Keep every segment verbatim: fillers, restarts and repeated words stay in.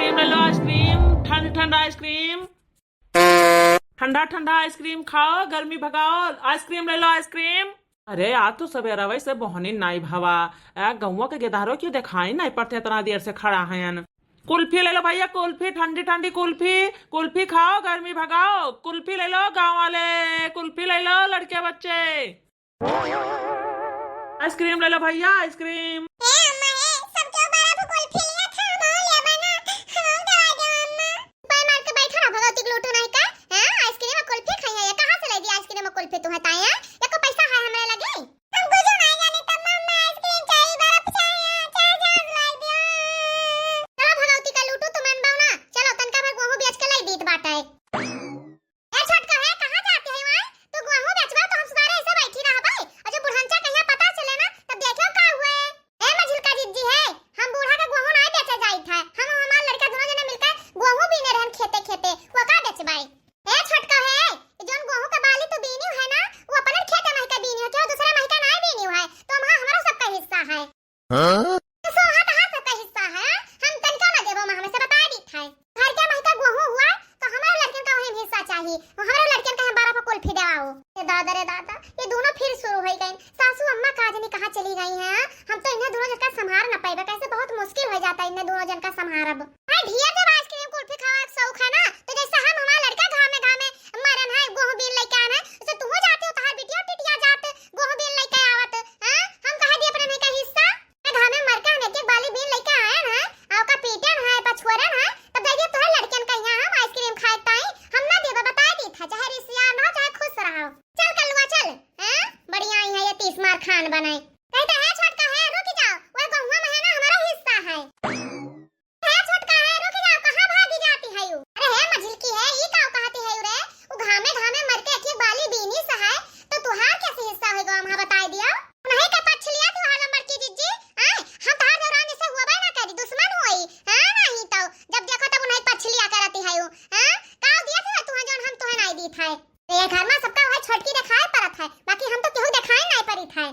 आइसक्रीम ले लो, आइसक्रीम, ठंड ठंड आइसक्रीम, ठंडा ठंडा आइसक्रीम खाओ, गर्मी भगाओ, आइसक्रीम ले लो, आइसक्रीम। अरे, आज तो सवेरा वैसे बहनी नाई भवा, आ, गौवा के गेदहरो क्यों दिखाई नाई पड़ते, इतना देर से खड़ा हैं। कुल्फी ले लो भैया, कुल्फी, ठंडी ठंडी कुल्फी, कुल्फी खाओ, गर्मी भगाओ, कुल्फी ले लो गाँव वाले, कुल्फी ले लो लड़के बच्चे। आइसक्रीम ले लो भैया, आइसक्रीम। ए अम्मा, ए, सब क्यों बर्फ कुल्फी लिया था, हम लेबा ना, हम दवा दो अम्मा। ऊपर मार के बैठा रहा भगवती के लूटू नहीं का, हैं? आइसक्रीम और कुल्फी खाई है, ये कहाँ से ले दी आइसक्रीम और कुल्फी तुम्हें ताई, हैं? ये को पैसा है हमरे लगे? हम कुछ नहीं जाने, तब मम्मा आइसक्रीम चाहिए, बर्फ चाहिए, चाहे जहाज लाई दियो। चलो भगवती का लूटू, तुम अनबाओ ना, चलो तनका भर गेहूं बेच के लाई दीत बाटे। ए छोटका है, कहाँ जाते हैं वहाँ? तू गेहूं बेचबा तो हम सारे ऐसे बैठी रहबे, और जो बुढ़नचा कहिया पता चले ना, तब देखो का हुए। ए मझिलका जिज्जी है, हम बूढ़ा का गेहूं नहीं बेचा जाइत है, हम हमार लड़का दोनों जने मिलकर गेहूं बीने रहन खेते खेते, वो का बेचबाई? ए छोटका है, ये जौन गेहूं के बाली तू बीनी है ना, वो अपने खेते में का बीनी हो, क्यों दूसरे में का नहीं बीनी है, तो वहाँ हमारा सबका हिस्सा है। हाँ? तो सो हाथ हाथ सबका हिस्सा है, हाँ? हम तनिका ना देबो, हम हमें से बता दी था। घर के में का गेहूं हुआ, तो हमारे लड़कन का वही हिस्सा चाहिए, वो हमारे लड़कन का हम बर्फ कुल्फी देवाओ। ए दादा रे दादा, ये दोनों फिर शुरू हो गई। सासू अम्मा का जनी कहाँ चली गई हैं, हाँ? हम तो इन्हें दोनों जन का संभार न पाएबे, कैसे बहुत मुश्किल हो जाता है इन्हें दोनों जन का संभारब। अरे ढेर जब आइसक्रीम कुल्फी खावा के शौक है ना, तो जैसे हम हमारा लड़का घामे घामे मरन है, गेहूं बीन लेके आन है, तो तू जाती हो, तहार बिटिया टिटिया जात, गेहूं बीन लेके आवत, हैं? हम कहे दी अपने नहीं का हिस्सा? घामे मर के हम एक एक बाली बीन लेके आयन है, आ ओका पीटन है, पछुअरन है, तब दे दिया तोहरे लड़कन का यहाँ हम आइसक्रीम खाए ताई, हम ना देबे, बताए दी था, चाहे रिसियान रहो, चाहे खुश रहो। चल कल्लुआ चल, हैं? बढ़िया आई है ये तीस मार खान बनाए। कहते हैं छोटका है, रुक जाओ, वह गेहुआ में है ना, हमारा हिस्सा है। ए छोटका है, रुक जाओ, कहाँ भागी जाती है यू? अरे हे मझिलकी है, ई का कहती है यू रे? उ घामे घामे मर के एक एक बाली बीनी से है, तो तुहार कैसे हिस्सा होइगा, वहाँ बताई दियो। नहीं का पछलिया तू हरदम बड़की जिज्जी, आय, हम तहार दौरान इसे हुआ ना करी, दुश्मन होई, हाँ नहीं तो, जब देखो तब उन्हें पछलिया करती है यू, हाँ? का दिया था तू जौन हम तुहे नहीं दी था? ये घर में सबका वही छोटकी दिखाई पड़त है, बाकी हम तो केहू दिखाई नहीं पड़ी था।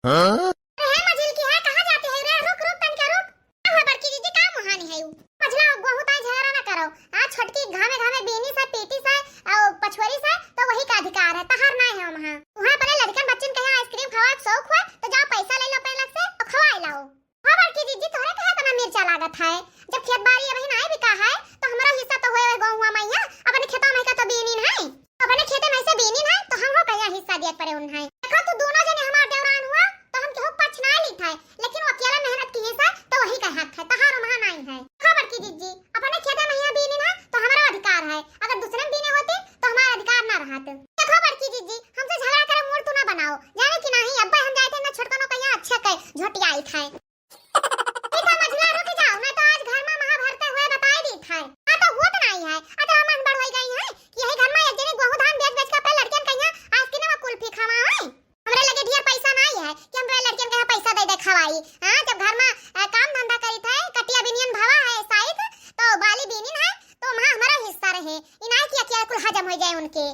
हाँ? अरे हे मझिलकी है, कहाँ जाती है रे? रुक, रुक, तनिका रुक। का हुआ बड़की दीदी, का मुहानी है यू? मझला गेहूं ताई झगड़ा ना करो। आ छोटकी घामे घामे बीनी से, पीटी से, और पछुअरी से, तो वही का अधिकार है, तहार ना है वहाँ। वहाँ अपने लड़कन बच्चन के यहाँ आइसक्रीम खावा के शौक हुआ, तो जाओ पैसा ले लो अपने लग से और खवाए लाओ। हाँ बड़की दीदी, तोहरे कहे इतना मिर्चा लागत है? जब खेत बाड़ी अभी नहीं बिका है, तो हमारा हिस्सा तो हुए हुए गेहुआ मैया, अपने खेतवा में का तो बीनी नहीं। अपने खेते में से बीनी ना, तो हमहू का यहाँ हिस्सा दिया पड़े उन्हें। देखो, तू दोनों जने हमार देवरान हुआ, तो हम केहू पक्ष ना ली था, लेकिन वो अकेला मेहनत की हिस्सा तो वही का हक है, तहार वहाँ नहीं है। देखो बड़की जिज्जी, अपने खेते में यहाँ बीनी ना, तो हमारा अधिकार है, अगर दूसरे में बीने होती, तो हमारा अधिकार ना रहत। देखो बड़की जिज्जी, हमसे झगड़ा करे मूड तू ना बनाओ, जाने कि नहीं, अब्बा हम जाए थे ना छोटकनो का यहाँ अच्छे के झोटियाई था। ई तो मझला रुक जाओ, नहीं तो आज घर में महाभारत हुए बताई दी था। हाँ तो हुआ तो नहीं है, अतरा मन बढ़ होई गई है कि यही घर में एक जने गेहूं धान बेच बेच के अपने लड़कियन के यहाँ आइसक्रीम और कुल्फी खवाए। हमरे लगे ढेर पैसा नहीं है कि हमरे लड़कियन के यहाँ पैसा दे दे खवाई। हाँ, जब घर में, अ, काम धंधा करी थे, कटिया बिनियन भवा है शायद, तो बाली बिनिन है, तो वहाँ हमारा हिस्सा रहे। ई नहीं कि अकेले कुल हजम हो जाए उनके।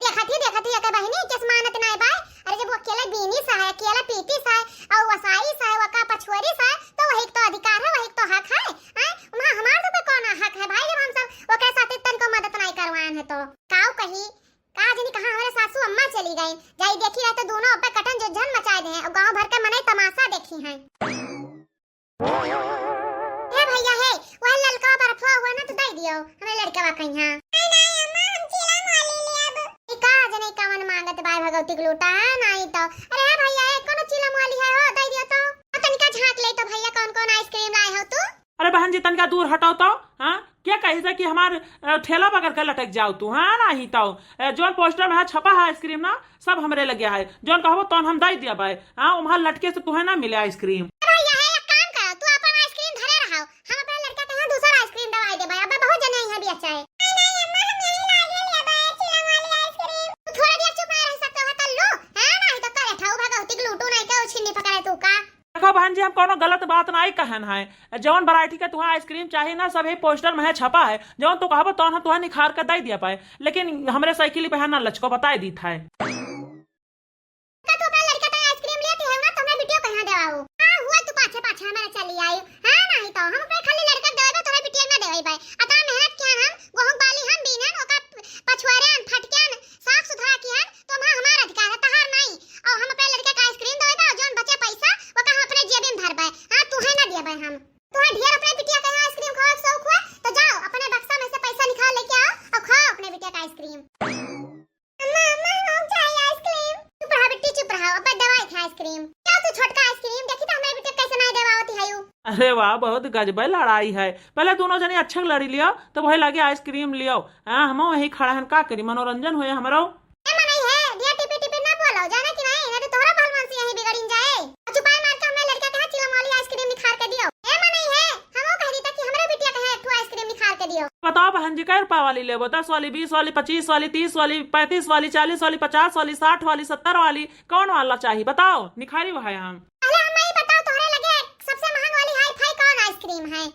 देखत ही, देखत ही, एके बहिनी, केस मानत नाय बाय। अरे, जब वो अकेले बीनी सा है, अकेले पीटी सा है, और वसाई सा है, वका पछुअरी सा है, तो वही तो अधिकार है, वही तो हक है। आय, वहाँ हमार तो कोई कौन हक है भाई, जब हम सब ओकरे साथे तनको मदद नाय करवाएन है तो? काऊ कही, का जनी कहाँ हमारे सासू अम्मा चली गई। जाई देखी रहे तो दोनों अब्बे कटन जुज्झन मचाए दे हैं, और गाँव भर के मनई तमाशा देखी हैं। हे भैया हे, वह ललका बर्फवा हुआ ना तो दे दियो, हमें लड़कवा कहिया। नहीं, नहीं अम्मा, हम चिलम वाली लेब। ई का जने कवन मांगत बाय भगवती के लूटा, नहीं तो। अरे हे भैया हे, कोनो चिलम वाली है हो, दे दियो तो। और तनिका झांक ले तो भैया, कौन कौन आइसक्रीम लाए हो तू? अरे बहन जी, तनिका दूर हटो तो। हाँ, क्या कही था कि हमार, अ, ठेला पकड़ के लटक जाओ तू, हाँ, नहीं तो। अ, जौन पोस्टर में है छपा है आइसक्रीम ना, सब हमरे लगे है, जौन कहबो तौन हम दे दिया भाई। हाँ, वहाँ लटके से तुहे ना मिले आइसक्रीम। अरे भैया हे, एक काम करो, तू अपन आइसक्रीम धरे रहो, हम अपने लड़का के यहाँ दूसरा आइसक्रीम दवाई दे भाई, अब बहुत जने यहाँ भी अच्छा है। नहीं, नहीं अम्मा, हम यही लागे लेबे चिलम वाली आइसक्रीम। तू थोड़ा देर चुप ना रह सकते हो, कर लो, हाँ, नहीं तो करे ठाऊ भगवती के लूटू नहीं के उछिन्नी पकड़े तू का। देखो बहन जी, हम कोनो गलत बात नहीं कहन है, जौन वैरायटी के तुहा आइसक्रीम चाही ना, सब यही पोस्टर में है छपा है, जौन तू कहबो तौन हम तुहा निखार के दे दिया पाए, लेकिन हमरे साइकिल पे है ना लचको बताए दी था। का तू अपना लड़का ताई आइसक्रीम लेती है ना, तो हमरा बिटियो कहाँ देवाओ? हाँ, हुआ तू पाछे पाछे हमारे चली आई। हाँ, नहीं तो हम अपने खाली लड़का देवे, तोहरे तोहरे ढेर अपने बिटिया के यहाँ आइसक्रीम खावे के शौक हुआ, तो जाओ अपने बक्सा में से पैसा निकाल लेके आओ और खाओ अपने बिटिया का आइसक्रीम। अम्मा, अम्मा, हम चाहे आइसक्रीम। चुप रहा बिट्टी, चुप रहा, अब दवाई थे आइसक्रीम। क्या तू छोटका आइसक्रीम देखी तो हमारे बिटिया कैसे नहीं देवावती है यू। अरे वाह, बहुत गजबे लड़ाई है। पहले दोनों जने अच्छा लड़ी लियो, तो वही लगे आइसक्रीम लियो। हाँ, हम वही खड़ा हन, का करी, मनोरंजन होए हमरो। ए मनई है, ढेर टिपी टिपी ना बोलो, जाने कि नहीं, नहीं तो तोहरा भलमान से यहीं बिगड़िन जाए। और चुपाई मार के हमें लड़का के हाथ चिलम वाली आइसक्रीम निखार के दियो। ए मनई है, हमो कह दी था कि हमरे बिटिया के हाथ एक ठो आइसक्रीम निखार के दियो। बताओ बहन जी, कै रुपया वाली लेबो? दस वाली, बीस वाली, पच्चीस वाली, तीस वाली, पैंतीस वाली, चालीस वाली, पचास वाली, साठ वाली, सत्तर वाली, कौन वाला चाही बताओ, निखारी वह है हम। पहले हमें ये बताओ, तोहरे लगे सबसे महंग वाली हाई फाई कौन आइसक्रीम है?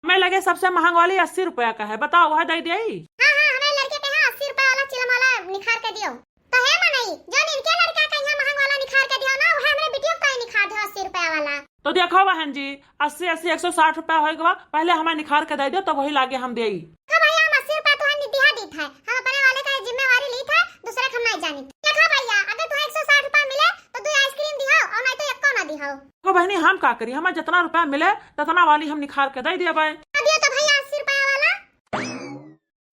हमें लगे सबसे महंग वाली अस्सी रुपया का है, बताओ वह दे देई? हाँ, हाँ, हमें लड़के के यहाँ अस्सी रुपया वाला चिलम वाला निखार के दियो। तो हे मनई, जो इनके लड़का के यहाँ महंग वाला निखार के दियो ना, वह हमरे बिटिया को काहे निखार दियो अस्सी रुपया वाला? तो देखो बहन जी, अस्सी, अस्सी, एक सौ साठ रुपया होए गवा, पहले हमें निखार के दे दियो, तब वही लागे हम देई। देखो भैया, हम अस्सी रुपया तुहन दिहा दीत है, हम अपने वाले का जिम्मेवारी लीत है, दूसरे का हम नहीं जानी। देखो भैया, अगर तुहन एक सौ साठ रुपया मिले, तो दो आइसक्रीम दिहो, और नहीं तो एको ना दिहो। देखो बहनी, हम का करी, हमें जितना रुपया मिले, ततना वाली हम निखार के दे दिया भाई। अब ये तो भैया अस्सी रुपया वाला।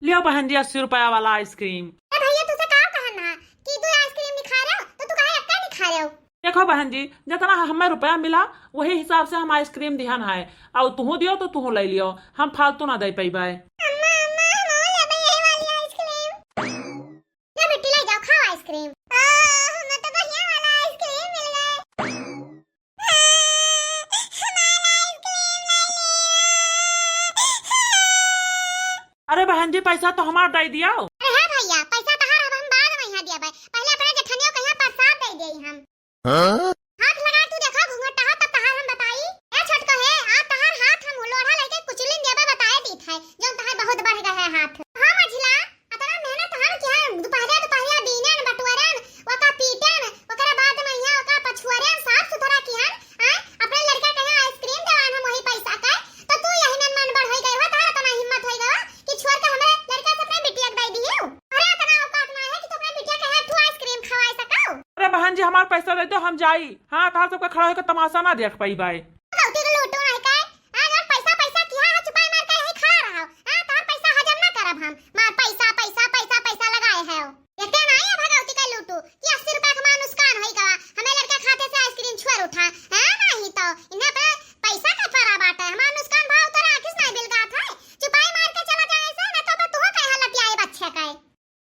लियो बहन जी, अस्सी रुपया वाला आइसक्रीम। ए भैया, तुसे का कहन हा कि दो आइसक्रीम निखारे हो, तो तू काहे एक्का निखारे हो? देखो बहन जी, जितना हमें रुपया मिला, वही हिसाब से हम आइसक्रीम दिहन है। और तुहू दियो तो तुहू ले लियो, हम फालतू ना दे पैबे। अम्मा, अम्मा, हम लेबे यही वाली आइसक्रीम। ले बेटी, ले जाओ, खाओ आइसक्रीम। आह, हमें तो बढ़िया वाला आइसक्रीम मिल गए। अरे बहन जी, पैसा तो हमार दे दियो। अरे हे भैया, पैसा तहार अब हम बाद में यहाँ दिया भाई, पहले अपने जेठनियों के यहाँ प्रसाद दे दे हम। हाँ? हाथ लगा तू देखो घूंघट हो, तब तहार हम बताई। ए छोटको हे, आ तहार हाथ हम लोढ़ा लेके कुचलिन देबे बताए दीत है, जौन तहार बहुत बढ़ गए है हाथ। हाँ मझिला, अतना मेहनत हम किया, दुपहरिया दुपहरिया बीनन बटुअरन, ओका पीटन, ओकरे बाद में यहाँ ओका पछुअरन, साफ सुथरा किहन, आय, अपने लड़का के यहाँ आइसक्रीम देवान हम वही पैसा के, तो तू यही में मन बड़ होई गई हो, तहार इतना हिम्मत होई गवा कि छोड़ के हमरे लड़का से अपने बिटिया के दे दियो। अरे इतना औकात ना है कि तू अपने बिटिया के हाथ तू आइसक्रीम खवाई सको। अरे बहन जी, हमार पैसा दे दो, हम जाई। हाँ, तहार सबका खड़ा होकर तमाशा ना देख पाई बाय। गलती के लूटू नहीं के, हाँ, जब पैसा, पैसा किहा है, चुपाई मार के यही खड़ा रहो। हाँ, तोहर पैसा हजम ना करब हम। मार पैसा, पैसा, पैसा, पैसा लगाए है। एते नाई है भगवती का लूटू कि अस्सी रुपया के हमार नुकसान होई गवा। हमें लड़का खाते से आइसक्रीम छुअर उठा। हाँ, नहीं तो इन्हें अपने पैसा का परा बाटे। हमार नुकसान भाव तोरा आँखी से नहीं बिलगात है। चुपाई मार के चला जाए से, ना तो अब तू कहे लतियाए बच्चे का।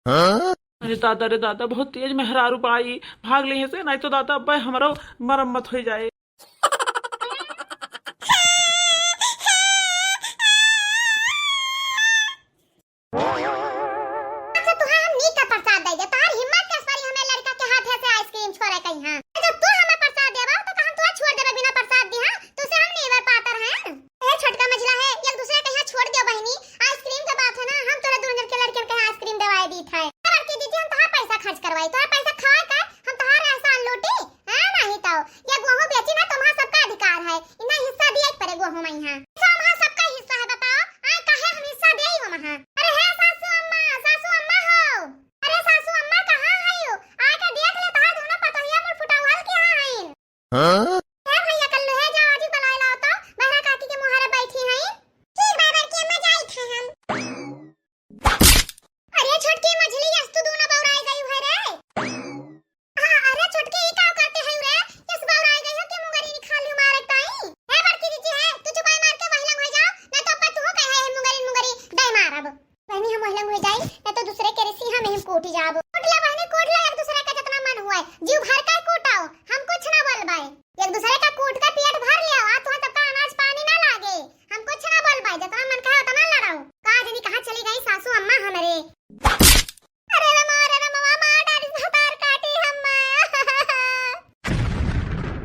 हाँ? अरे दादा रे दादा, बहुत तेज मेहरारू बाई, भाग ले से, नहीं तो दादा अब्बे हमरो मरम्मत हो जाए। अच्छा, तुहार हम नीक का प्रसाद दे दे, तुहार हिम्मत कस परी हमें लड़का के हाथे से आइसक्रीम छोड़े कहीं, हाँ? जब तू हमें प्रसाद देबा, तो का हम तुहार छोड़ देबे बिना प्रसाद दिहा? तुसे हम नीवर पातर हैं। ए छोटका मझिला है, एक दूसरे के यहाँ छोड़ दियो बहिनी। आइसक्रीम के बात है ना, हम तोरे दोनों जन के लड़कियन के यहाँ आइसक्रीम देवाए दीत है। ए बड़की दीदी, हम तोहार पैसा खर्च करवाई, तोहार पैसा खवाए का हम तोहार एहसान लूटी? हाँ, नहीं तो ये गेहूं बेची ना, तुम्हारा सबका अधिकार है। इन्हें हिस्सा दिए के पड़े गेहूं में यहाँ। हिस्सा हमारा सबका हिस्सा है, बताओ, आए काहे हम हिस्सा देई वहाँ? अरे हे सासू अम्मा, सासू अम्मा हो, अरे सासू अम्मा कहाँ है यू? आके देख ले, तोहार दोनों पतोहिया मुड़ फुटौहल के यहाँ हईन। हाँ? ए भैया, कल्लू है, जाओ, आजू बुलाए लाओ तो, बहरा काकी के मुहारे बैठी हैं। ठीक बा, बड़की अम्मा, जाइत है हम। अरे छोटकी मझली, यस तू दोनों बौराई गई है रे। हाँ, अरे छोटकी, ई का करते है रे? यस बौराई गई हो कि मुंगरी निकाल लू मारे ताई? ए बड़की दीदी है, तू चुपाई मार के वही लंग हो जाओ, ना तो अब तू कहे है मुंगरी मुंगरी, दे मारब। बहनी, हम वही लंग हो जाई, ना तो दूसरे के रिसी हम ही कूटी जाब। कूट ले बहनी, कूट ले, एक दूसरे का जितना मन हुआ है, जीव भर का कूटाओ, हम कुछ ना बोलबाई। एक दूसरे का कूट का पेट भर लिया, आ तुहां सबका अनाज पानी ना लागे, हम कुछ ना बोलबाई, जितना मन कहे उतना लड़ाओ। का जनी कहाँ चली गई सासू अम्मा हमरे। अरे रे माँ, अरे रे माँ, मार डाली भतार काटी हम।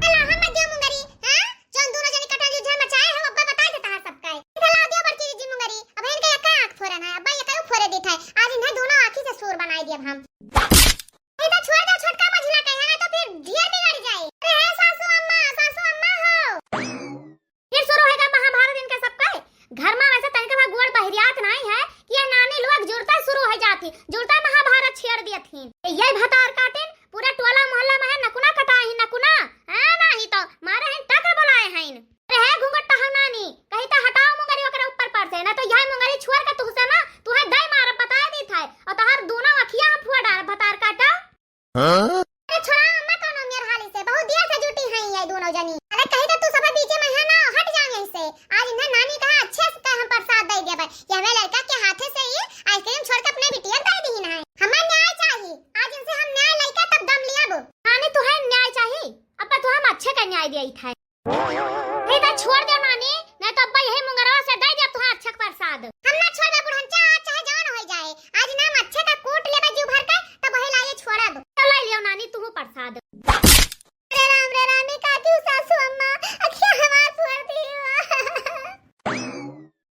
चला हम मत दियो मुंगरी, हाँ? जौन दोनों जनी कटल जुझल मचाए हो, अब्बा बताए देता है सबका। इधर ला दियो बड़की जीजी मुंगरी, अब इनके एक आँख फोरन है, अब्बा ये करू फोरे देता है। आज इन्हें दोनों आँखी से सूर बनाई दिया हम। हाँ? अरे छोड़ा अम्मा, कौनो मेर हाली से, बहुत देर से जुटी हैं ये दोनों जनी। अरे कही तो तू सब बीचे में है ना, हट जाए यहीं से। आज इन्हें नानी कहा अच्छे से हम प्रसाद दे देबे। ये हमें लड़का के हाथे से ही आइसक्रीम छोड़ के अपने बिटिया के दे दी ना है। हमें न्याय चाहिए, आज इनसे हम न्याय लेकर तब दम लिया बो। नानी तुहे न्याय चाहिए, अब तो हम अच्छे का न्याय दिया था। नहीं तो छोड़ दे नानी, नहीं तो अब्बा यही मुंगरवा से दे दे तुहा अच्छा प्रसाद। हम ना छोड़ दे बुढ़न, चाहे, चाहे जवान हो जाए, आज ना हम अच्छे का कूट लेबे जीव भर के, तब वही लाइए छोड़ा दो। तो ले लियो नानी तुहू प्रसाद। अरे राम रे राम, ई का की सासू अम्मा, अखिया हमार फोड़ दी।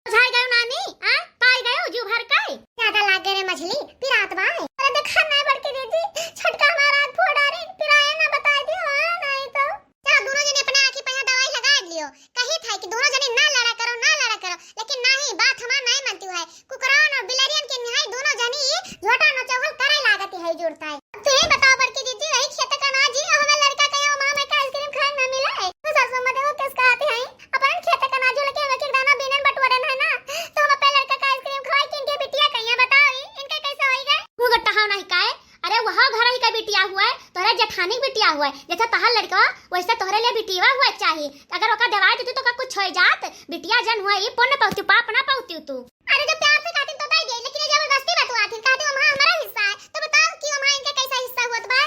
झाड़ गयो नानी, आ? पाई गयो जीव भर के? ज्यादा लागे रे मझली, पिरात बाय। अरे देखा ना बड़की दीदी, छोटका हमारा हाथ फोड़ डारे, पिराए ना बताई दियो, हाँ, नहीं तो। चलो दोनों जने अपने आँखी पहिया दवाई लगा लियो। कही था कि दोनों जने ना लड़ा करो, ना लड़ा करो, लेकिन नहीं, बात हमार नहीं मानती है। कुकुरन और बिलरियन के निहाई दोनों जनी झोटा नचौहल करे लागत है जुड़ता है। अब तू ही बताओ बड़की दीदी, वही खेत का अनाज ही हमें लड़का कहे, "ओ माँ, मैं का आइसक्रीम खाए ना मिले।" तो सासू माँ देखो किस कहती है, अपन खेत का अनाज लेके हम एक एक दाना बीनन बटोरन है ना, तो हम अपने लड़का का आइसक्रीम खवाए कि इनके बिटिया कहिए बताओ, ई इनके कैसे होई गए? मुँह गट्टा हाव नहीं काए, अरे वह घर ही का बिटिया हुआ है, तोहरे जेठानी के बिटिया हुआ है, जैसे तोहर लड़का वैसे तोहरे लिए बिटिया हुआ चाहिए। अगर ओका देवाई देती तो का कुछ हो जात, बिटिया जन हुआ, ई पुण्य पौती, पाप ना पौती तू। अरे, जो प्यार से कहती तो दे दे, लेकिन ये जबरदस्ती बतुआती, कहती, "वहाँ हमारा हिस्सा है।" तो बताओ कि वहाँ इनका कैसा हिस्सा होत बा?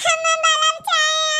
हम बलम चाहिए,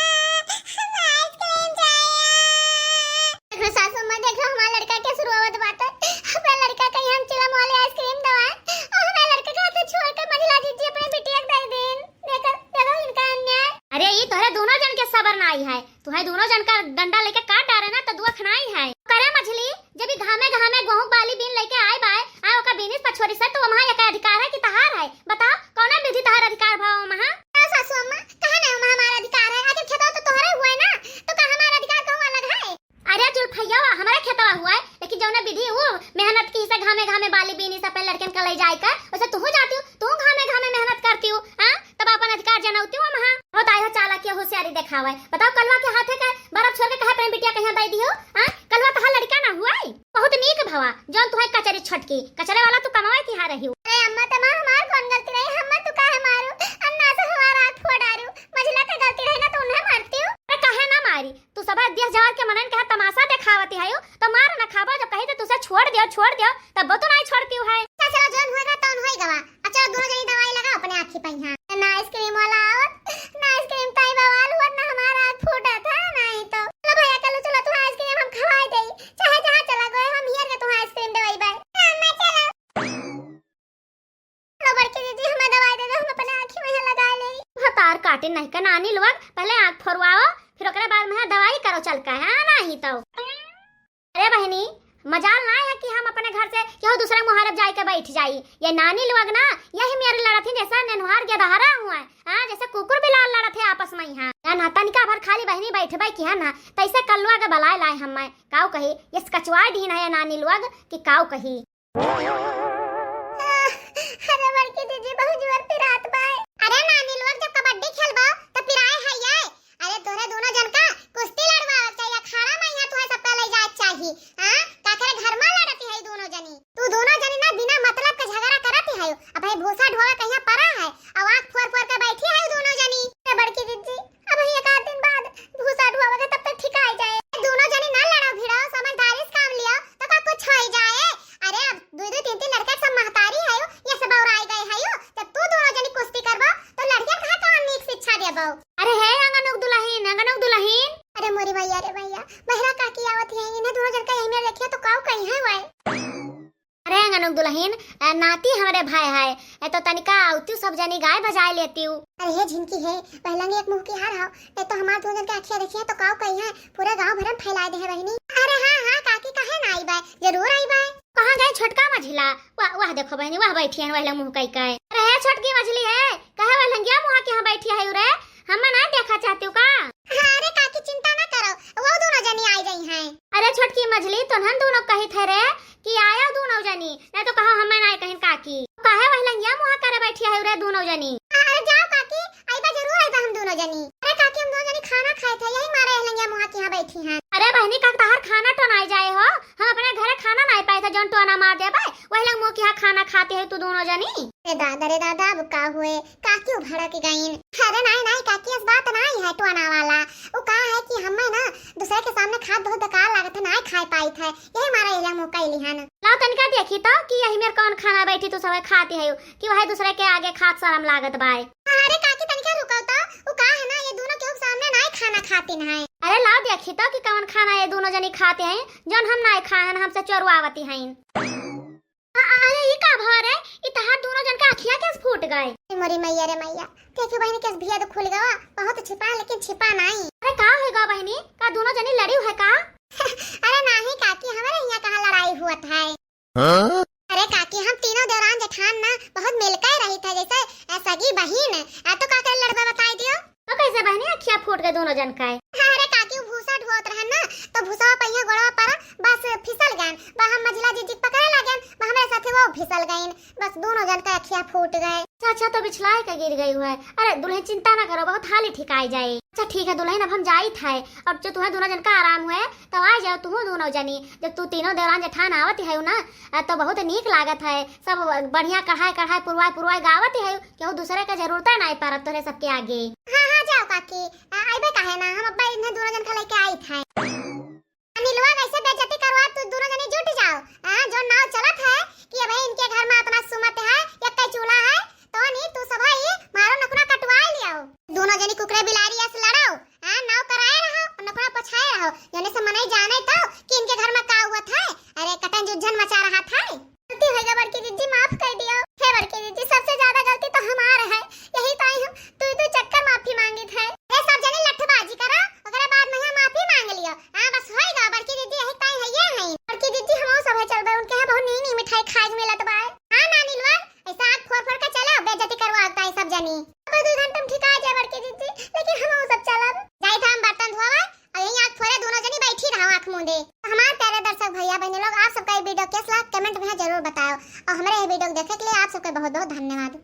हम आइसक्रीम चाहिए। देखो सासू माँ, देखो हमारा लड़का के शुरू होत बात है। हमारा लड़का कहीं हम चिलम वाले आइसक्रीम दवाए, और हमारा लड़का का हाथ छोड़ के मझला जीजी अपने बिटिया के दे देन। देखो, देखो इनका अन्याय। अरे, ये तोहरे दोनों जन के सबर ना आई है। तुहैं दुनो जन का डंडा लइके काट डारे ना, त दुआ खनाई है। करे मझली, जब ई घामे घामे गोहूँ बाली बीन लइके आए बाय, आए ओका बीनिस पछोरी से, त ओम्हा एकर अधिकार है कि तहार है? बताओ, कौना विधि तहार अधिकार भा ओम्हा? का सासू अम्मा, कहे ना ओम्हा हमार अधिकार है? आखिर खेतवा तो तोहरे हुआ है ना, तो का हमार अधिकार कहूँ अलग है? अरे जुल्फैया, हमरे खेतवा हुआ है, लेकिन जौने विधि ऊ मेहनत की से घामे घामे बाली बीनिस अपन लड़कन का लइ जाए का, वैसे तुहू जाती हो, तुहू घामे घामे मेहनत करती हो, हाँ? तब अपन अधिकार जनौती हो ओम्हा। बहुत आयो चालाकी होशियारी देखावे। बताओ, कलुआ के हाथे के बर्फ छोड़ के कहे प्रेम बिटिया कहिया दे दियो? हाँ? कलुआ तहार लड़का ना हुआ है? बहुत नीक भवा, जौन तुहैं कचरी छटकी, कचरे वाला तू कमावे की हार रही हो। अरे अम्मा, त माँ हमार कौन गलती रही? हम्मा तू काहे मारू? अन्ना से हमार हाथ फोड़ डारू। मझला के गलती रही ना तो उन्हें मारती हूँ। अरे काहे ना मारी? तू सब देह जवार के मनन के हाथ तमाशा देखावती है, तो मार ना खाबो, जब कही तो तुसे छोड़ दियो, छोड़ दियो, तब वो तो नहीं छोड़ती है। अच्छा चलो, जौन होएगा तौन होई गवा। अच्छा, दोनों जनी दवाई लगाओ अपने आँखी पे यहाँ। ना आइसक्रीम वाला आवत, ना आइसक्रीम ताई बवाल हुआ, ना हमारा आँख फूटा था, नहीं तो। चलो भैया, कल चलो, तुम्हारा आइसक्रीम हम खवाए दे, चाहे जहाँ चला गए, हम हियर के तुम्हारा आइसक्रीम देवाई बाय। अम्मा, चलो। चलो बड़की दीदी, हमें दवाई दे दो, हम अपने आँखी में लगा ले। भतार काटे नहीं का नानी लोग, पहले आँख फोरवाओ, फिर ओकरे बाद में दवाई करो चल के, हाँ, नहीं तो। अरे बहनी, मजाल ना है कि हम अपने घर से केहू दूसरे मुहारब जाए के बैठ जाई। ये नानी लोग ना, यही मेरे लड़त ही जैसा नेनुहार के दहारा हुआ है। हाँ, जैसे कुकुर बिलार लड़त है आपस में यहाँ। ना, ना, तनिका भर खाली बहनी बैठबे की है ना, तैसे कल्लुआ के बलाए लाए हम मैं। काऊ कही, ये कचवाए दीन है ये नानी लोग कि काऊ कही। अरे बड़की दीदी, बहुत जोर पिरात बा। अरे नानी लोग, जब कबड्डी खेलबो, तो पिराए है ये। अरे तोहरे दोनों जन का कुश्ती लड़वावे के चाहिए, अखाड़ा में यहाँ तोहरे सबका ले जाए के चाहिए। हाँ, का करे घर में लड़ती है दोनों जनी? तू दोनों जनी ना बिना मतलब के झगड़ा करती है। अब ये भूसा ढोवा कहीं पड़ा है, अब आँख फोर फोर के बैठी है दोनों जनी। अरे बड़की दीदी, अब एक आध दिन बाद भूसा ढोवा के तब तक ठिकाई जाए। दोनों जनी ना लड़ो भिड़ो, समझदारी से काम लियो, तो का कुछ हो ही जाए। अरे अब दो दो तीन तीन लड़के सब महतारी है, ये सब और आए गए है, जब तू दोनों जनी कुश्ती करबो, तो लड़कियन कहाँ कहाँ नीक शिक्षा देबो? अरे हे अंगनोक दुलहिन, अंगनोक दुलहिन। अरे मोरी मैया रे मैया, बहरा काकी आवत है, इन्हें दोनों जन का यही में रखिए तो काऊ कही है वाए। अरे अंगनोक दुलहिन, अ, नाती हमरे भाई है, ए तो तनिका अउतिउ सब जनी गाय बजाए लेतिउ। अरे हे झिनकी हे, पहलंग एक मुँह की हार हाव, ए तो हमार दोनों जन के अखिया देखिए तो काऊ कही है, पूरा गाँव भर में फैलाए दे है बहिनी। अरे हाँ हाँ काकी, काहे ना आई बाय, जरूर आई बाय। कहाँ गए छोटका मझिला? वाह, वाह, देखो बहिनी, वाह, बैठी हैं, वहला मुँह कई कई। अरे हे छोटकी मझिली है, कहे वह लंगिया मुँहा के यहाँ बैठी है रे? हमें ना देखा चाहती हो का? हाँ, अरे काकी, चिंता ना करो, वो दोनों जनी आई गई हैं। अरे छोटकी मझिली, तोहन दोनों कही थे रे कि आयो दोनों जनी, नहीं तो कहा हमें ना कहीं काकी। काहे वह लंगिया मुँहा करे बैठी है रे दोनों जनी? अरे जाओ काकी, आइबा जरूर आइबा हम दोनों जनी। अरे काकी, हम दोनों जनी खाना खाए थे, यही मारे वह लंगिया मुँहा के यहाँ बैठी हैं। अरे बहिनी, का तहार खाना टोनाई जाए हो? हम अपने घरे खाना नहीं पाए थे, जौन टोना मार देबे, वही लंग मुँह के यहाँ खाना खाती है तू दोनों जनी। ए दादा रे दादा, अब का हुए? काकी भड़क गईन। अरे नाई नाई काकी, अस बात नाई है टोना वाला। उ का है कि हमें ना दूसरे के सामने खात बहुत बेकार लागत है, नाई खाए पाइत है, यही मारा इला मुँह कैली हन। लाओ तनिका देखी तो कि यही मेर कौन खाना बैठी तू सब खाती है कि वही दूसरे के आगे खात शर्म लागत बाय। अरे काकी तनिका रुको तो, उ का है ना ये दोनों केहू के सामने नाई खाना खातिन है। अरे लाओ देखी तो कि कौन खाना ये दोनों जनी खाते हैं जौन हम नाई खाए हैं, हमसे चोरवावती हैं। आ, आ, अरे ई का भर है? ई तहार दोनों जन का अखिया कैसे फूट गए? ए मोरी मैया रे मैया, देखी बहिनी कैसे भिया तो खुल गवा, बहुत छिपा लेकिन छिपा नाई। अरे का है गा बहिनी, का दोनों जनी लड़ी है का? अरे नाही काकी, हमारे यहाँ कहाँ लड़ाई हुआ था? हाँ? अरे काकी, हम तीनों देवरान जेठान ना बहुत मिलकर रही थे, जैसे अ, सगी बहिन। अ, तो का करे लड़बे बताई दियो। तो कैसे बहिनी अखिया फूट गए दोनों जन का? अरे काकी, उ भूसा ढोत रहन ना, तो भूसा पहिया गोड़वा पर बस फिसल गए। बा हम मझिला जीजी के पकड़े लागेन, बा हमरे साथे वो फिसल गईन, बस दोनों जन का अखिया फूट गए। अच्छा, अच्छा, तो बिछलाए के गिर गई हुए। अरे दुल्हन चिंता ना करो, बहुत हाली ठिकाई जाए। अच्छा ठीक है दुल्हन, अब हम जाइत है, और जो तुम्हें दोनों जन का आराम हुए तो आ जाओ तुम दोनों जनी। जब तू तीनों देवरान जेठान आवत है ना, अ, तो बहुत नीक लागत है, सब बढ़िया कढ़ाई कढ़ाई पुरवाई पुरवाई गावत है, केहू दूसरे के जरूरत नहीं पड़त तोहरे सबके आगे। हाँ हाँ जाओ काकी, अ, अइबे काहे ना, हम अब्बा इन्हें दोनों जन का लेके आइत है। अनिलवा कैसे बेइज्जती करवा, तू दोनों जनी जुट जाओ। हाँ, जो नाव चलत है कि अबे इनके घर में इतना सुमत है, एक ही चूल्हा है, तो नी तू सब ही मारो नखुना कटवा लियो। दोनों जनी कुकरे बिलारी ऐसे लड़ो, हाँ, नाव कराए रहो और नखुना पछाए रहो, जने से मनई जाने तो कि इनके घर में का हुआ था। अरे कटन जुझन मचा रहा था। गलती होइगा बड़की जीजी, माफ कर दियो। हे बड़की जीजी, सबसे ज्यादा गलती तो हमार है, यही ताई हम तू तू चक्कर माफी मांगित है। हे सब जने लठबाजी करा, ओकरे बाद में यहाँ माफी मांग लियो। हाँ बस होइगा बड़की जीजी, यही ताई है ये है। बड़की जीजी हम सब है चलबे, उनके यहाँ बहुत नी नी मिठाई खाए के मिलत बाय। हाँ नानी लोग, ऐसा आँख फोड़ फोड़ के चलो, बेइज्जती करवा ताई सब जनी। अब दो घंटे में ठिका जाए बड़की जीजी, लेकिन हम सब चलब। जाइत हम बर्तन धोवा, और यहीं आँख फोड़े दोनों जनी बैठी रहो आँख मूंदे। हमारे प्यारे दर्शक भैया बहन लोग, आप सबका ये वीडियो कैसा लगा कमेंट में जरूर बताओ, और हमारे ये वीडियो देखे के लिए आप सबका बहुत बहुत धन्यवाद।